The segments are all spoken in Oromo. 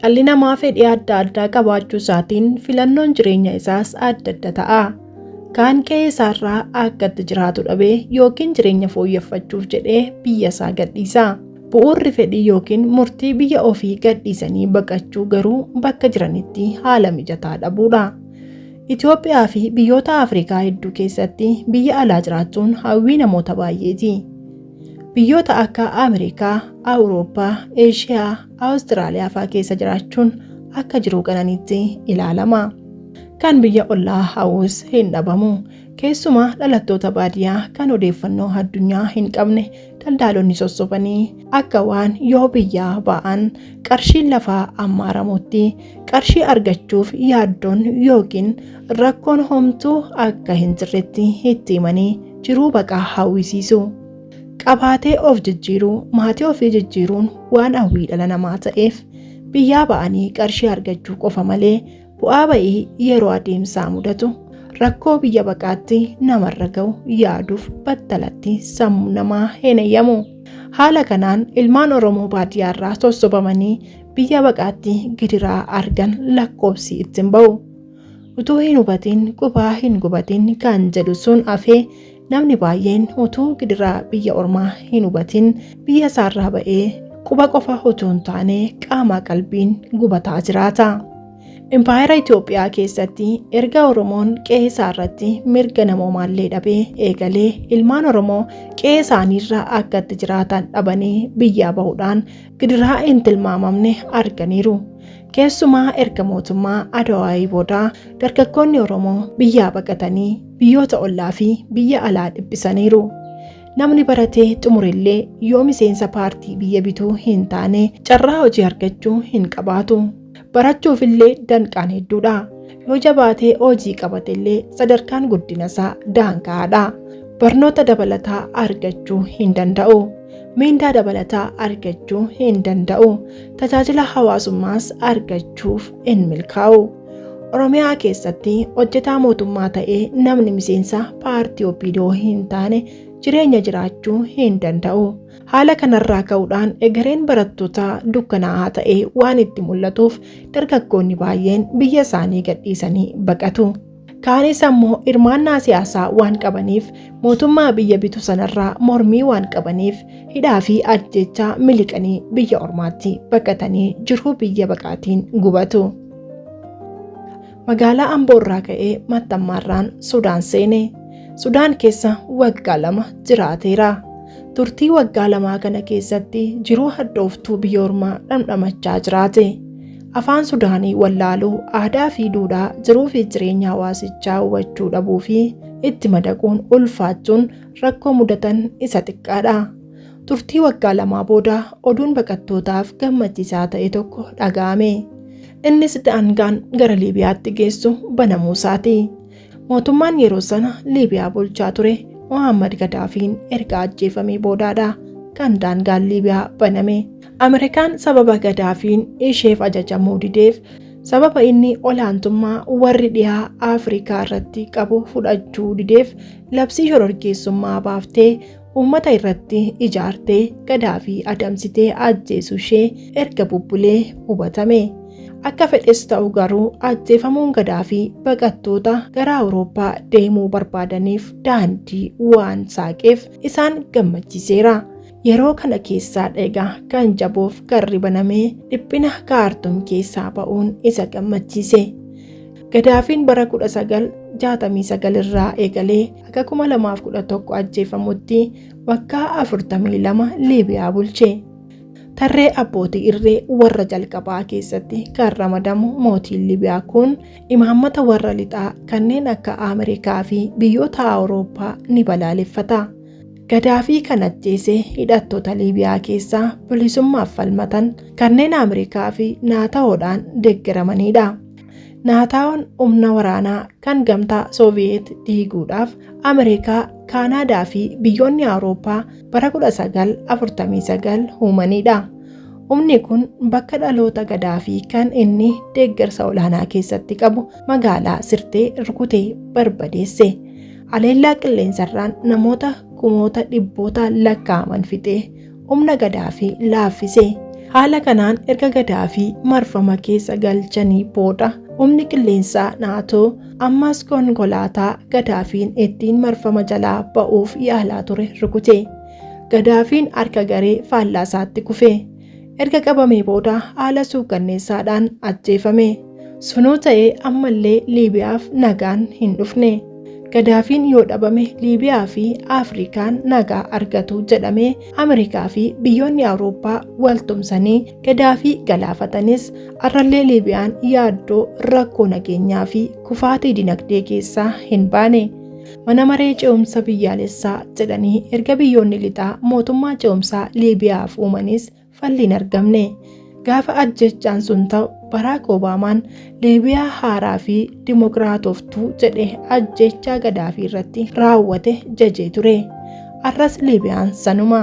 Dhalli namaa fedhii adda addaa qabaachuu isaatiin filannoon jireenya isaas adda adda ta'a. Kaan qe'ee isaarraa akka itti jiraatu dhabee yookiin jireenya fooyyeffachuuf jedhee biyya isaa gadhiisa. Bu'uurri fedhii yookiin murtii biyya ofii gadhiisanii baqachuu garuu bakka jiranitti haala mijataa dhabuudha. Itoophiyaa fi biyyoota Afrikaa hedduu keessatti biyya alaa jiraachuun hawwii namoota baay'eeti. Biyyoota akka Ameerikaa, Awurooppaa, Eeshiyaa, Awustiraaliyaa fa'aa keessa jiraachuun akka jiruu qananiitti ilaalama. Kan biyya ollaa hawwus hin dhabamu. Keessumaa dhalattoota baadiyyaa kan odeeffannoo addunyaa hin qabne daldaalonni sossobanii akka waan yoo biyyaa ba'an qarshiin lafaa ammaaramutti qarshii argachuuf yaaddoon yookiin rakkoon homtuu akka hin jirretti itti himanii jiruu baqaa hawwisiisu. Qabaatee of jijjiiruu, maatii ofii jijjiiruun waan hawwii dhala namaa ta'eef biyyaa ba'anii qarshii argachuu qofa malee bu'aa ba'ii yeroo adeemsaa mudatu rakkoo biyya baqaatti namarra ga'u yaaduuf battalatti sammuu namaa hin eeyyamu. Haala kanaan ilmaan Oromoo baadiyyaarraa sossobamanii biyya baqaatti gidiraa argan lakkoofsi ittiin ba'u. Utuu hin hubatin qubaa hin gubatin kan jedhu sun hafee namni baay'een utuu gidiraa biyya ormaa hin hubatin biyya isaarraa ba'ee quba qofa utuu hin taane qaama qalbiin gubataa jiraata. Impaayera Itoophiyaa keessatti erga Oromoon qe'ee isaarratti mirga namoomaallee dhabee eegalee ilmaan Oromoo qe'ee isaaniirra akka itti jiraatan dhabanii biyyaa bahuudhaan gidiraa hin tilmaamamne arganiiru. Keessumaa erga mootummaa Adawaayii booda dargaggoonni Oromoo biyyaa baqatanii biyyoota ollaa fi biyya alaa dhiphisaniiru. Namni baratee xumurellee yoo miseensa paartii biyya bituu hin taane carraa hojii argachuu hin qabaatu. Barachuufillee danqaan hedduudha. Yoo jabaatee hojii qabatellee sadarkaan guddina isaa daangaadha. Barnoota dabalataa argachuu hin danda'u. Miindaa dabalataa argachuu hin danda'u. Tajaajila hawaasummaas argachuuf hin milkaa'u. Oromiyaa keessatti hojjetaa mootummaa ta'ee namni miseensa paartii OPDO hin taane jireenya jiraachuu hin danda'u. Haala kanarraa ka'uudhaan egereen barattootaa dukkanaa'aa ta'ee waan itti mul'atuuf dargaggoonni baay'een biyya isaanii gadhiisanii baqatu. Kaanis ammoo hirmaannaa siyaasaa waan qabaniif mootummaa biyya bitu sanarraa mormii waan qabaniif hidhaa fi ajjeechaa miliqanii biyya ormaatti baqatanii jiruu biyya baqaatiin gubatu. Magaalaa Amboorraa ka'ee Mattammaarraan Sudaan seene. Sudaan keessa waggaa 2 jiraateera. Turtii waggaa 2 kana keessatti jiruu hadhooftuu biyya ormaa dhamdhamachaa jiraate. Afaan Sudaanii wallaaluu, aadaa fi duudhaa jiruu fi jireenya hawaasichaa hubachuu dhabuu fi itti madaquun ulfaachuun rakkoo mudatan isa xiqqaadha. Turtii waggaa 2 booda oduun baqattootaaf gammachiisaa ta'e tokko dhaga'ame. Innis daangaan gara Liibiyaatti geessu banamuu isaati. Mootummaan yeroo sana Liibiyaa bulchaa ture Mohammad Gadaafiin erga ajjeefamee boodaadha kan daangaan Liibiyaa baname. Ameerikaan sababa Gadaafiin isheef ajajamuu dideef sababa inni olaantummaa warri dhihaa Afrikaa irratti qabu fudhachuu dideef labsii shororkeessummaa baaftee uummata irratti ijaartee Gadaafii adamsitee ajjeesuu ishee erga bubbulee hubatame. Akka fedhes ta'u garuu ajjeefamuun Gadaafii baqattoota gara Awurooppaa deemuu barbaadaniif daandii waan saaqeef isaan gammachiiseera. Yeroo kana keessaa egaa kan jaboof karri banamee dhiphina Kaartum keessaa ba'uun isa gammachiise. Gadaafiin bara 1969 irraa eegalee akka 2011 ajjeefamutti waggaa 42 Liibiyaa bulche. Tarree abbootii irree warra jalqabaa keessatti kan ramadamu mootiin Liibiyaa kun imaammata warra lixaa kanneen akka Ameerikaa fi biyyoota Awurooppaa ni balaaleffata. Gadaafii kan ajjeese hidhattoota Liibiyaa keessaa bilisummaaf falmatan kanneen Ameerikaa fi Naatawoodhaan deeggaramanidha. Naatawoon humna waraanaa kan gamtaa Sooviyeet diiguudhaaf Ameerikaa, Kaanaadaa fi biyyoonni Awurooppaa bara 1949 uumanidha. Humni kun bakka dhaloota Gadaafii kan inni deeggarsa olaanaa keessatti qabu magaalaa Sirtee rukutee barbadeesse. Haleellaa qilleensarraan namoota kumoota dhibboota lakkaa'aman fixee humna Gadaafii laaffise. Haala kanaan erga Gadaafii marfama keessa galchanii booda humni qilleensaa Naatoo ammas konkolaataa Gadaafiin ittiin marfama jalaa ba'uuf yaalaa ture rukute. Gadaafiin harka garee faallaa isaatti kufe. Erga qabamee booda haala suukanneessaadhaan ajjeefame. Sunuu ta'ee ammallee Liibiyaaf nagaan hin dhufne. Gadaafiin yoo dhabame Liibiyaa fi Afrikaan nagaa argatu jedhamee Ameerikaa fi biyyoonni Awurooppaa wal tumsanii Gadaafii galaafatanis har'allee Liibiyaan yaaddoo rakkoo nageenyaa fi kufaatii dinagdee keessaa hin baane. Mana maree ce'umsa biyyaalessaa jedhanii erga biyyoonni lixaa mootummaa ce'umsaa Liibiyaaf uumanis falli hin argamne. Gaafa ajjechaan sun ta'u Baraak Obaamaan Liibiyaa haaraa fi dimokiraatoftuu jedhee ajjechaa Gadaafii irratti raawwate jajee ture. Har'as Liibiyaan sanuma.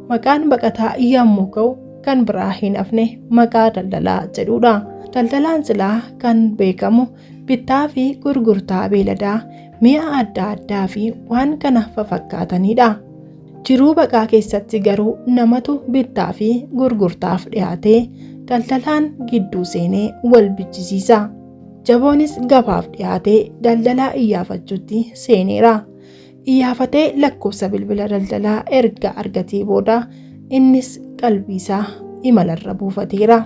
Maqaan baqataa yommuu ka'u kan biraa hin hafne maqaa daldalaa jedhudha. Daldalaan silaa kan beekamu bittaa fi gurgurtaa beeladaa, mi'a adda addaa fi waan kana fafakkaatanidha. Jiruu baqaa keessatti garuu namatu bittaa fi gurgurtaaf dhiyaatee daldalaan gidduu seenee wal bichisiisa. Jaboonis gabaaf dhiyaatee daldalaa iyyaafachuutti seeneera. Iyyaafatee lakkoofsa bilbila daldalaa erga argatee booda innis qalbii isaa imalarra buufateera.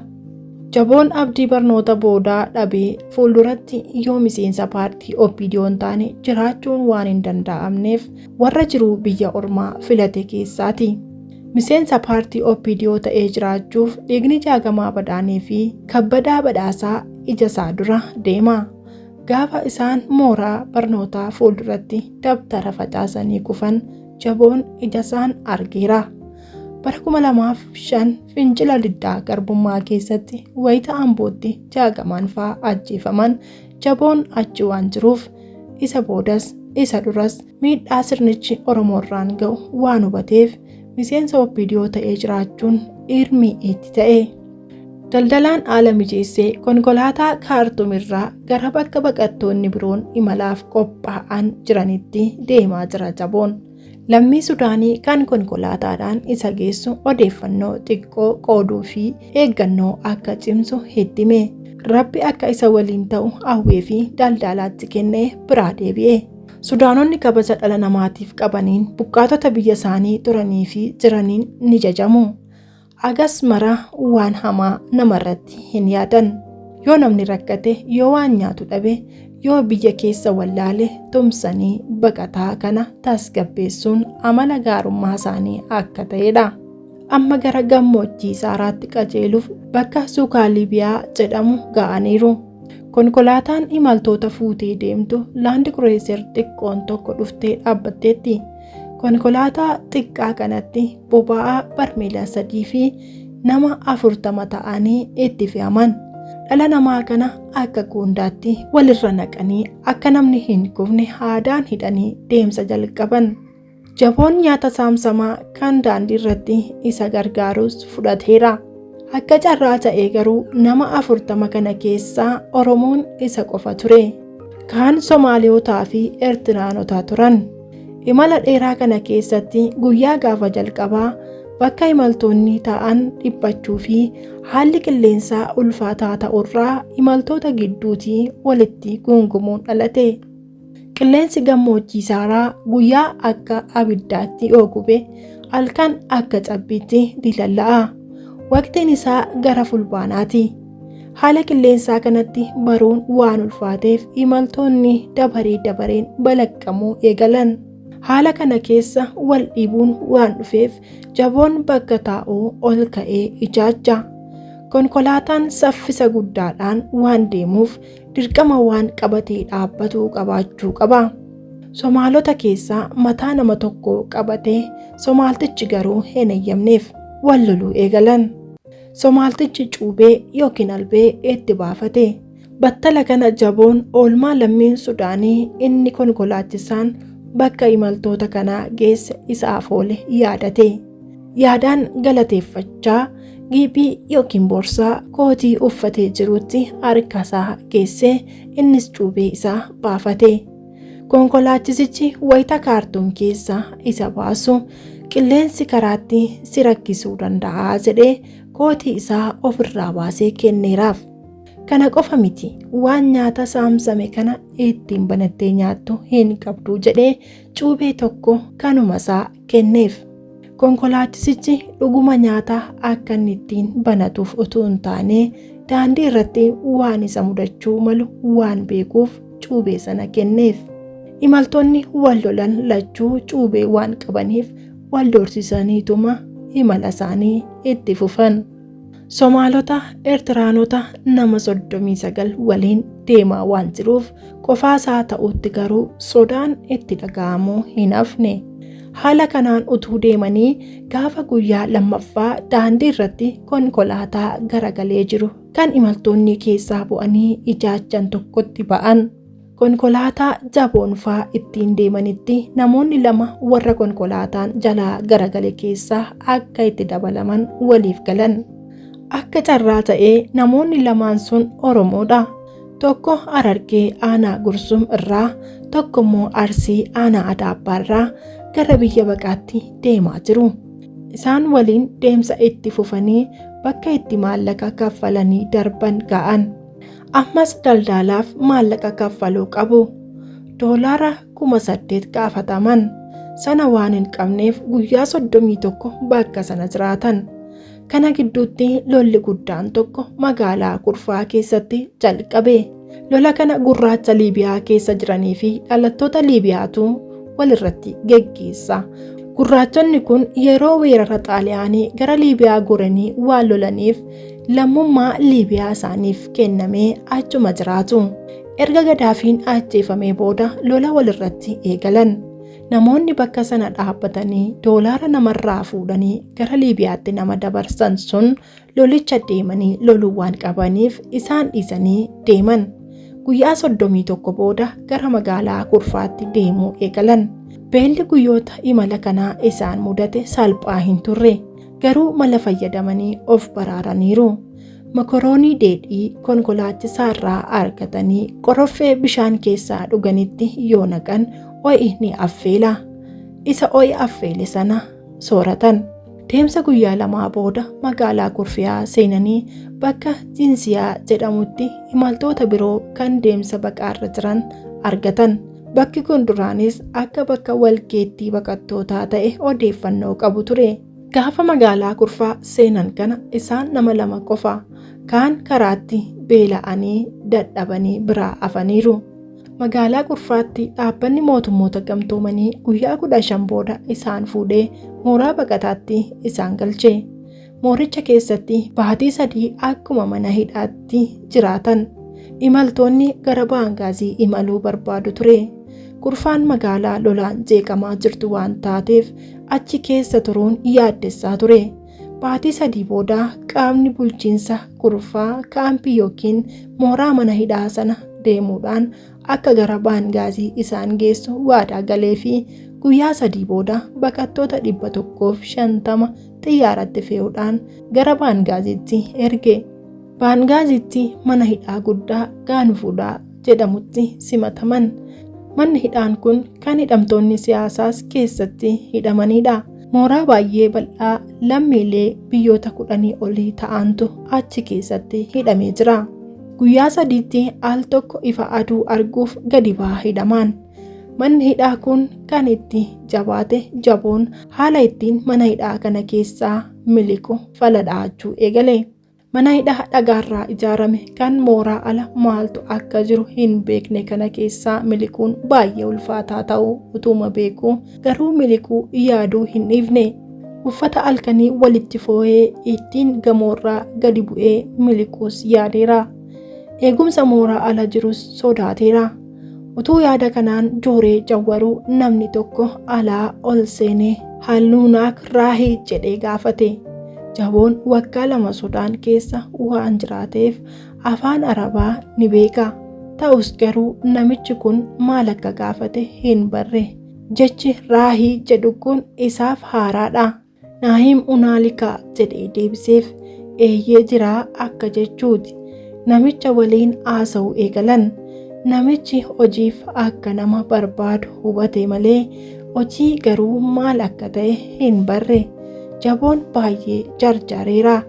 Jaboon abdii barnoota boodaa dhabee fuulduratti yoo miseensa paartii OPDO hin taane jiraachuun waan hin danda'amneef warra jiruu biyya ormaa filate keessaati. Miseensa paartii OPDO ta'ee jiraachuuf dhiigni Jaagamaa Badhaanee fi Kabbadaa Badhaasaa ija isaa dura deema. Gaafa isaan mooraa barnootaa fuulduratti dabtara facaasanii kufan Jaboon ija isaan argeera. Bara 2005 fincila diddaa garbummaa keessatti wayita Ambootti Jaagamaan fa'aa ajjeefaman Jaboon achi waan jiruuf isa boodas isa duras miidhaa sirnichi Oromoorraan ga'u waan hubateef miseensa OPDO ta'ee jiraachuun irmi itti ta'e. Daldalaan haala mijeessee konkolaataa Kaartuum irraa gara bakka baqattoonni biroon imalaaf qophaa'an jiranitti deemaa jira Jaboon. Lammii Sudaanii kan konkolaataadhaan isa geessu odeeffannoo xiqqoo qooduu fi eeggannoo akka cimsu itti hime. Rabbi akka isa waliin ta'u hawwee fi daldalaatti kennee biraa deebi'e. Sudaanonni kabaja dhala namaatiif qabaniin buqqaatota biyya isaanii turanii fi jiraniin ni jajamu. Hagas mara waan hamaa namarratti hin yaadan. Yoo namni rakkate, yoo waan nyaatu dhabe, yoo biyya keessa wallaale tumsanii baqataa kana tasgabbeessuun amala gaarummaa isaanii akka ta'edha. Amma gara gammoojjii Saaraatti qajeeluuf bakka Suukaalibiyaa jedhamu ga'aniiru. Konkolaataan imaltoota fuutee deemtu Laand Kiruuzer xiqqoon tokko dhuftee dhaabbatteetti. Konkolaataa xiqqaa kanatti boba'aa barmeela 3 fi nama 40 ta'anii itti fe'aman. Dhala namaa kana akka goondaatti walirra naqanii akka namni hin kufne haadaan hidhanii deemsa jalqaban. Jaboon nyaata saamsamaa kan daandii irratti isa gargaarus fudhateera. Akka carraa ta'ee garuu nama 40 kana keessaa Oromoon isa qofa ture. Kaan Somaaliyotaa fi Eertiraanota turan. Imala dheeraa kana keessatti guyyaa gaafa jalqabaa bakka imaltoonni taa'an dhiphachuu fi haalli qilleensaa ulfaataa ta'urraa imaltoota gidduutii walitti guungumuun dhalate. Qilleensi gammoojjii Saaraa guyyaa akka abiddaatti yoo gube halkan akka cabbiitti dilalla'a. Waqtiin isaa gara fulbaanaati. Haala qilleensaa kanatti baruun waan ulfaateef imaltoonni dabaree dabareen balaqqamuu eegalan. Haala kana keessa wal dhiibuun waan dhufeef Jaboon bakka taa'uu ol ka'ee ijaajja. Konkolaataan saffisa guddaadhaan waan deemuuf dirqama waan qabatee dhaabbatu qabaachuu qaba. Somaalota keessaa mataa nama tokkoo qabatee Somaaltichi garuu hin eeyyamneef. Wal loluu eegalan. Somaaltichi cuubee yookiin albee itti baafate. Battala kana Jaboon oolmaa lammiin Sudaanii inni konkolaachisaan bakka imaltoota kanaa geesse isaaf oole yaadate. Yaadaan galateeffachaa giiphii yookiin boorsaa kootii uffatee jirutti harka isaa geessee innis cuubee isaa baafate. Konkolaachisichi wayita Kaartuum keessaa isa baasu qilleensi karaatti si rakkisuu danda'a jedhee Kootii isaa ofirraa baasee kenneeraaf. Kana qofa miti, waan nyaata saamsame kana ittiin banattee nyaattu hin qabdu jedhee cuubee tokko kanuma isaa kenneef. Konkolaachisichi dhuguma nyaata akka inni ittiin banatuuf utuu hin taane daandii irratti waan isa mudachuu malu waan beekuuf cuubee sana kenneef. Imaltoonni wal lolan lachuu cuubee waan qabaniif wal doorsisaniituma imala isaanii itti fufan. Somaalota, Eertiraanota nama 39 waliin deemaa waan jiruuf qofaasaa ta'utti garuu sodaan itti dhaga'amuu hin hafne. Haala kanaan utuu deemanii gaafa guyyaa lammaffaa daandii irratti konkolaataa garagalee jiru kan imaltoonni keessaa bu'anii ijaajjan tokkotti ba'an. Konkolaataa jaboon faa ittiin deemanitti namoonni lama warra konkolaataan jalaa garagale keessaa akka itti dabalaman waliif galan. Akka carraa ta'ee namoonni lamaan sun Oromoodha. Tokko Harargee aanaa Gursum irraa, tokko immoo Arsii aanaa Adaabbaa irraa gara biyya baqaatti deemaa jiru. Isaan waliin deemsa itti fufanii bakka itti maallaqa kaffalanii darban ga'an. Ammas daldalaaf maallaqa kaffaluu qabu. Doolaara 8,000 gaafataman. Sana waan hin qabneef guyyaa 31 bakka sana jiraatan. Kana gidduutti lolli guddaan tokko magaalaa Kurfaa keessatti jalqabe. Lola kana gurraacha Liibiyaa keessa jiranii fi dhalattoota Liibiyaatu walirratti geggeessa. Gurraachonni kun yeroo weerara Xaaliyaanii gara Liibiyaa goranii waan lolaniif lammummaa Liibiyaa isaaniif kennamee achuma jiraatu. Erga Gadaafiin ajjeefamee booda lola walirratti eegalan. Namoonni bakka sana dhaabbatanii doolaara namarraa fuudhanii gara Liibiyaatti nama dabarsan sun lolicha deemanii loluu waan qabaniif isaan dhiisanii deeman. Guyyaa 31 booda gara magaalaa Kurfaatti deemuu eegalan. Beelli guyyoota imala kanaa isaan mudate salphaa hin turre. Garuu mala fayyadamanii of baraaraniiru. Mokoroonii dheedhii konkolaachisaarraa argatanii qoroffee bishaan keessaa dhuganitti yoo naqan ho'i ni affeela. Isa ho'i affeele sana sooratan. Deemsa guyyaa lamaa booda magaalaa Kurfiyaa seenanii bakka Jinsiyaa jedhamutti imaltoota biroo kan deemsa baqaarra jiran argatan. Bakki kun duraanis akka bakka walgeettii baqattootaa ta'e odeeffannoo qabu ture. Gaafa magaalaa Kurfaa seenan kana isaan nama lama qofa. Kaan karaatti beela'anii dadhabanii biraa hafaniiru. Magaalaa Kurfaatti dhaabbanni mootummoota gamtoomanii guyyaa 15 booda isaan fuudhee mooraa baqataatti isaan galche. Mooricha keessatti baatii 3 akkuma mana hidhaatti jiraatan. Imaltoonni gara Baangaazii imaluu barbaadu ture. Kurfaan magaalaa lolaan jeeqamaa jirtu waan taateef achi keessa turuun yaaddessaa ture. Baatii 3 booda qaamni bulchiinsa Kurfaa kaampii yookiin mooraa mana hidhaa sana deemuudhaan akka gara Baangaazii isaan geessu waadaa galee fi guyyaa 3 booda baqattoota 150 xiyyaaratti fe'uudhaan gara Baangaaziitti erge. Baangaaziitti mana hidhaa guddaa Gaanfuudhaa jedhamutti simataman. Manni hidhaan kun kan hidhamtoonni siyaasaas keessatti hidhamanidha. Mooraa baay'ee bal'aa lammiilee biyyoota 10 olii ta'antu achi keessatti hidhamee jira. Guyyaa 3tti al tokko ifa aduu arguuf gadi ba'aa hidhamaan. Manni hidhaa kun kan itti jabaate jaboon haala ittiin mana hidhaa kana keessaa miliqu fala dhahachuu eegale. Mana hidhaa dhagaarraa ijaarame kan mooraa ala maaltu akka jiru hin beekne kana keessaa miliquun baay'ee ulfaataa ta'uu utuuma beekuu garuu miliquu yaaduu hin dhiifne. Uffata halkanii walitti foo'ee ittiin gamoorraa gadi bu'ee miliquus yaadeera. Eegumsa mooraa ala jirus sodaateera. Utuu yaada kanaan jooree jawwaruu namni tokko alaa ol seenee halluunaak raahii jedhee gaafate. Jaboon waggaa 2 Sudaan keessa waan jiraateef afaan Arabaa ni beeka. Ta'us garuu namichi kun maal akka gaafate hin barre. Jechi raahii jedhu kun isaaf haaraadha. Naahim Unaalikaa jedhee deebiseef eeyyee jiraa akka jechuuti. Namicha waliin haasa'uu eegalan. Namichi hojiif akka nama barbaadu hubate malee hojii garuu maal akka ta'e hin barre. Jaboon baay'ee jarjareera.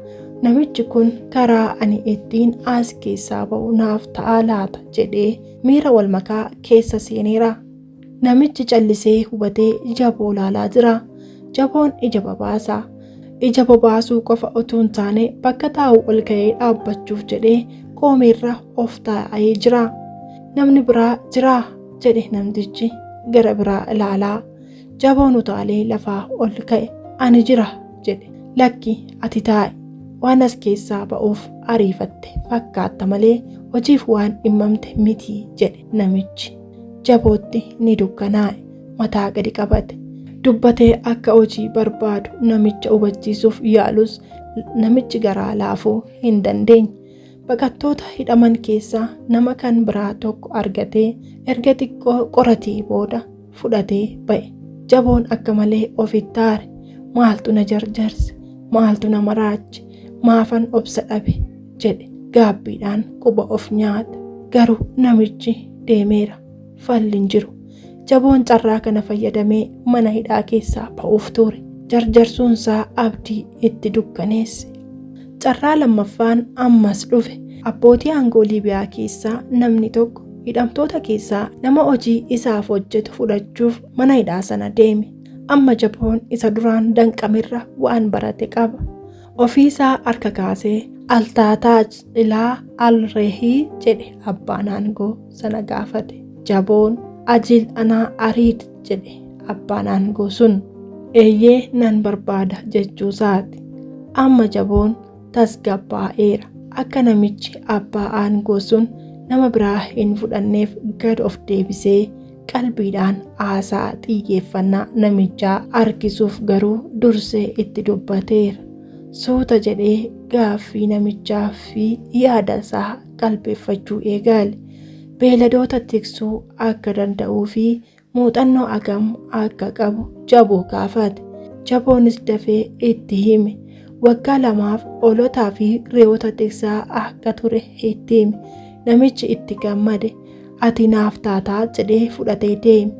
Namichi kun karaa ani ittiin as keessaa ba'u naaf ta'aa laata jedhee miira walmakaa keessa seeneera. Namichi callisee hubatee Jaboo laalaa jira. Jaboon ija babaasa. Ija bobaasuu qofa utuu hin taane bakka taa'u ol ka'ee dhaabbachuuf jedhee koomeerra of taa'ee jira. Namni biraa jiraa jedhe namtichi gara biraa ilaalaa. Jaboon utaalee lafaa ol ka'e. Ani jira jedhe. Lakki, ati taa'i. Waan as keessaa ba'uuf ariifatte fakkaatta malee hojiif waan dhimmamte miti jedhe namichi. Jabootti ni dukkanaa'e. Mataa gadi qabate. Dubbatee akka hojii barbaadu namicha hubachiisuuf yaalus namichi garaa laafuu hin dandeenye. Baqattoota hidhaman keessaa nama kan biraa tokko argatee erga xiqqoo qoratee booda fudhatee ba'e. Jaboon akka malee ofitti aare. Maaltu na jarjarse? Maaltu na maraache? Maafan obsa dhabe? Jedhe gaabbiidhaan quba of nyaata. Garuu namichi deemeera. Falli hin jiru. Jaboon carraa kana fayyadamee mana hidhaa keessaa ba'uuf ture. Jarjarsuunsaa abdii itti dukkaneesse. Carraa lammaffaan ammas dhufe. Abbootii aangoo Liibiyaa keessaa namni tokko hidhamtoota keessaa nama hojii isaaf hojjetu fudhachuuf mana hidhaa sana deeme. Amma Jaboon isa duraan danqamerra waan barate qaba. Ofiisaa harka kaasee Altaataaj ilaa Alreehii jedhe abbaan aangoo sana gaafate. Jaboon Ajil anaa ariid jedhe abbaan aangoo sun. Eeyyee, nan barbaada jechuusaati. Amma Jaboon tasgabbaa'eera. Akka namichi abbaa aangoo sun nama biraa hin fudhanneef gad of deebisee qalbiidhaan haasaa xiyyeeffannaa namichaa harkisuuf garuu dursee itti dubbateera. Suuta jedhee gaaffii namichaa fi yaada isaa qalbeeffachuu eegale. Beeyladoota tiksuu akka danda'uu fi muuxannoo agam akka qabu Jaboo gaafate. Jaboonis dafee itti hime. Waggaa 2f hoolotaa fi re'oota tiksaa akka ture itti hime. Namichi itti gammade. Ati naaf taataa jedhee fudhatee deeme.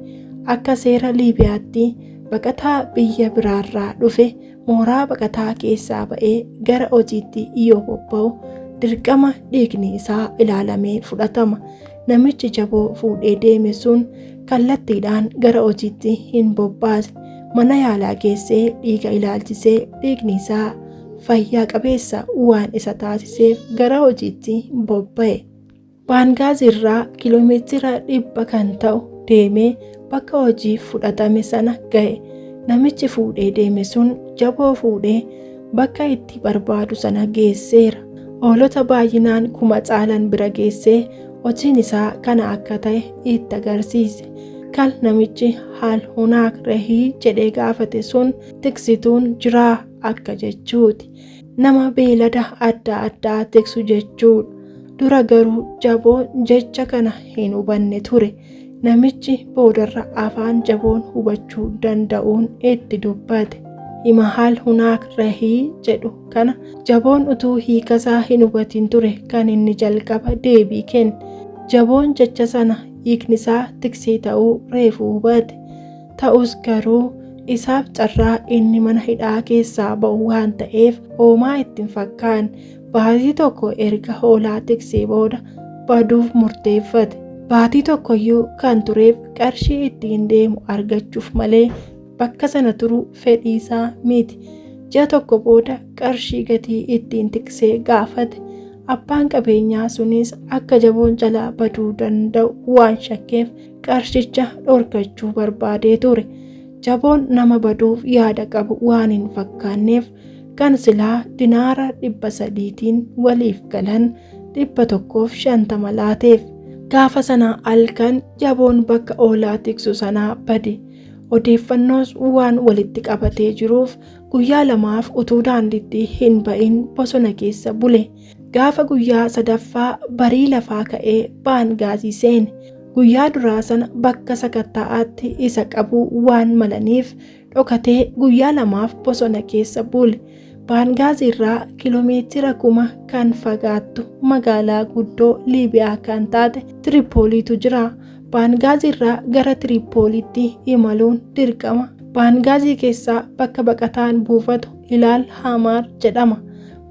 Akka seera Liibiyaatti baqataa biyya biraarraa dhufe mooraa baqataa keessaa ba'ee gara hojiitti yoo bobba'u dirqama dhiigni isaa ilaalamee fudhatama. Namichi Jaboo fuudhee deeme sun kallattiidhaan gara hojiitti hin bobbaasne. Mana yaalaa geessee dhiiga ilaalchisee dhiigni isaa fayyaa qabeessa waan isa taasiseef gara hojiitti bobba'e. Baangaaziirraa kiiloomeetira 100 kan ta'u deemee bakka hojii fudhatame sana ga'e. Namichi fuudhee deeme sun Jaboo fuudhee bakka itti barbaadu sana geesseera. Hoolota baay'inaan 1000 caalan bira geessee hojiin isaa kana akka ta'e itti agarsiise. Kan namichi haal hunaak rehii jedhee gaafate sun tiksituun jiraa akka jechuuti. Nama beeylada adda addaa tiksu jechuudha. Dura garuu Jaboon jecha kana hin hubanne ture. Namichi boodarra afaan Jaboon hubachuu danda'uun itti dubbate. Hima haal hunaak rehii jedhu kana Jaboon utuu hiikasaa hin hubatin ture kan inni jalqaba deebii kenne. Jaboon jecha sana hiiknisaa tiksee ta'uu reefuu hubate. Ta'us garuu isaaf carraa inni mana hidhaa keessaa ba'u waan ta'eef hoomaa itti hin fakkaanne. Baatii tokko erga hoolaa tiksee booda baduuf murteeffate. Baatii tokkoyyuu kan tureef qarshii ittiin deemu argachuuf malee bakka sana turuu fedhiisaa miti. Ji'a tokko booda qarshii gatii ittiin tiksee gaafate. Abbaan qabeenyaa sunis akka Jaboon jalaa baduu danda'u waan shakkeef qarshicha dhorkachuu barbaadee ture. Jaboon nama baduuf yaada qabu waan hin fakkaanneef kan silaa dinaara 300tiin waliif galan 150 laateef. Gaafa sana halkan Jaboon bakka hoolaa tiksu sanaa bade. Odeeffannoos waan walitti qabatee jiruuf guyyaa 2f utuu daandiitti hin ba'in bosona keessa bule. Gaafa guyyaa sadaffaa barii lafaa ka'ee Baangaazii seene. Guyyaa duraa sana bakka sakatta'aatti isa qabuu waan malaniif dhokatee guyyaa 2f bosona keessa bule. Baangaaziirraa kiiloomeetira 1000 kan fagaattu magaalaa guddoo Liibiyaa kan taate Tiripooliitu jira. Baangaaziirraa gara Tiripooliitti imaluun dirqama. Baangaazii keessaa bakka baqataan buufatu Ilaal Hamaar jedhama.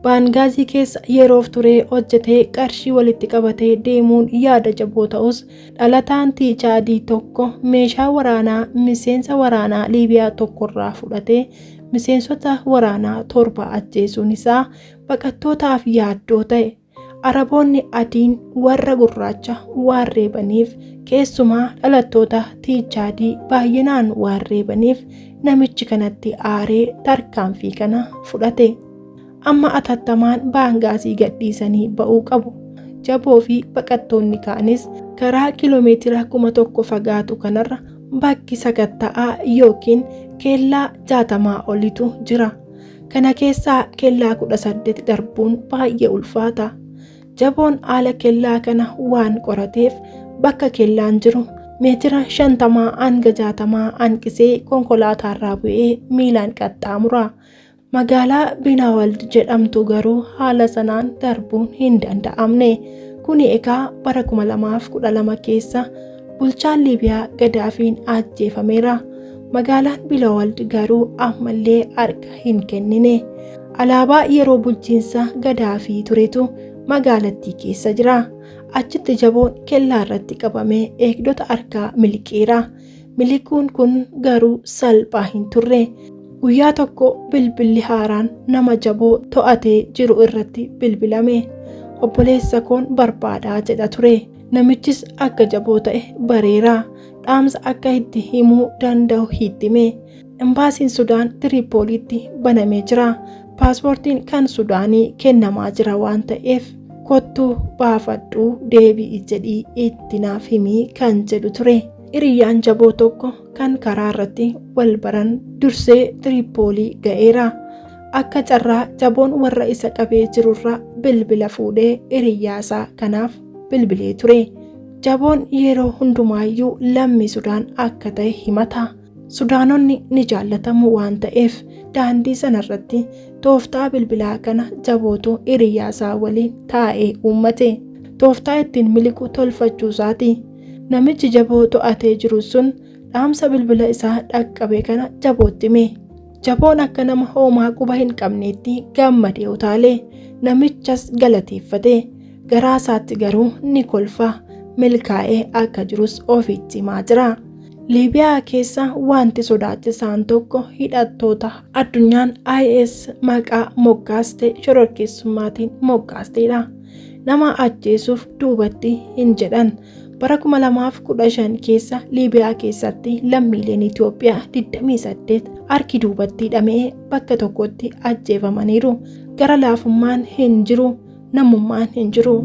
Baangaazii keessa yeroof turee hojjetee qarshii walitti qabatee deemuun yaada jaboo ta'us, dhalataan Tiichaadii tokko meeshaa waraanaa miseensa waraanaa Liibiyaa tokkorraa fudhatee miseensota waraanaa 7 ajjeesuun isaa baqattootaaf yaaddoo ta'e. Araboonni adiin warra gurraacha waan reebaniif, keessumaa dhalattoota Tiichaadii baay'inaan waan reebaniif, namichi kanatti aaree tarkaanfii kana fudhate. Amma atattamaan Baangaasii gadhiisanii ba'uu qabu. Jaboo fi baqattoonni kaanis karaa kiiloomeetira 1000 fagaatu kanarra bakki sakatta'aa yookiin kellaa 60 olitu jira. Kana keessaa kellaa 18 darbuun baay'ee ulfaata. Jaboon haala kellaa kana waan qorateef bakka kellaan jiru meetira 50 hanga 60 hanqisee konkolaataarraa bu'ee miilaan qaxxaamura. Magaalaa Binaawald jedhamtu garuu haala sanaan darbuun hin danda'amne. Kuni egaa bara 2012 keessa bulchaan Liibiyaa Gadaafiin ajjeefameera. Magaalaan Bilawald garuu ammallee harka hin kennine. Alaabaa yeroo bulchiinsa Gadaafii turetu magaalattii keessa jira. Achitti Jaboon kellaa irratti qabamee eegdota harkaa miliqeera. Miliquun kun garuu salphaa hin turre. Guyyaa tokko bilbilli haaraan nama Jaboo to'atee jiru irratti bilbilame. Obboleessa koon barbaadaa jedha ture. Namichis akka Jaboo ta'e bareera. Dhaamsa akka itti himuu danda'u hittime. Imbaasiin Sudaan Tiriipooliitti banamee jira. Paaspoortiin kan Sudaanii kennamaa jira waan ta'eef kottuu baafadhuu deebi'i jedhii itti naaf himii kan jedhu ture. Hiriyyaan Jaboo tokko kan karaa irratti wal baran dursee Tiriipoolii ga'eera. Akka carraa Jaboon warra isa qabee jirurraa bilbila fuudhee hiriyyaa isaa kanaaf bilbilee ture. Jaboon yeroo hundumaayyuu lammii Sudaan akka ta'e himata. Sudaanonni ni jaallatamu waan ta'eef daandii sanarratti tooftaa bilbilaa kana Jabootu hiriyyaa isaa waliin taa'ee uummate. Tooftaa ittiin miliqu tolfachuu isaati. Namichi Jaboo to'atee jiru sun dhaamsa bilbila isaa dhaqqabe kana Jabootti hime. Jaboon akka nama hoomaa quba hin qabneetti gammadee utaale. Namichas galateeffate. Garaa isaatti garuu ni kolfa. Milkaa'ee akka jirus ofitti himaa jira. Liibiyaa keessa wanti sodaachisaan tokko hidhattoota addunyaan IS maqaa moggaaste shororkeessummaatiin moggaasteedha. Nama ajjeesuuf duubatti hin jedhan. Bara 2015 keessa Liibiyaa keessatti lammiileen Itoophiyaa 28 harki duubatti hidhamee bakka tokkotti ajjeefamaniiru. Gara laafummaan hin jiru, namummaan hin jiru.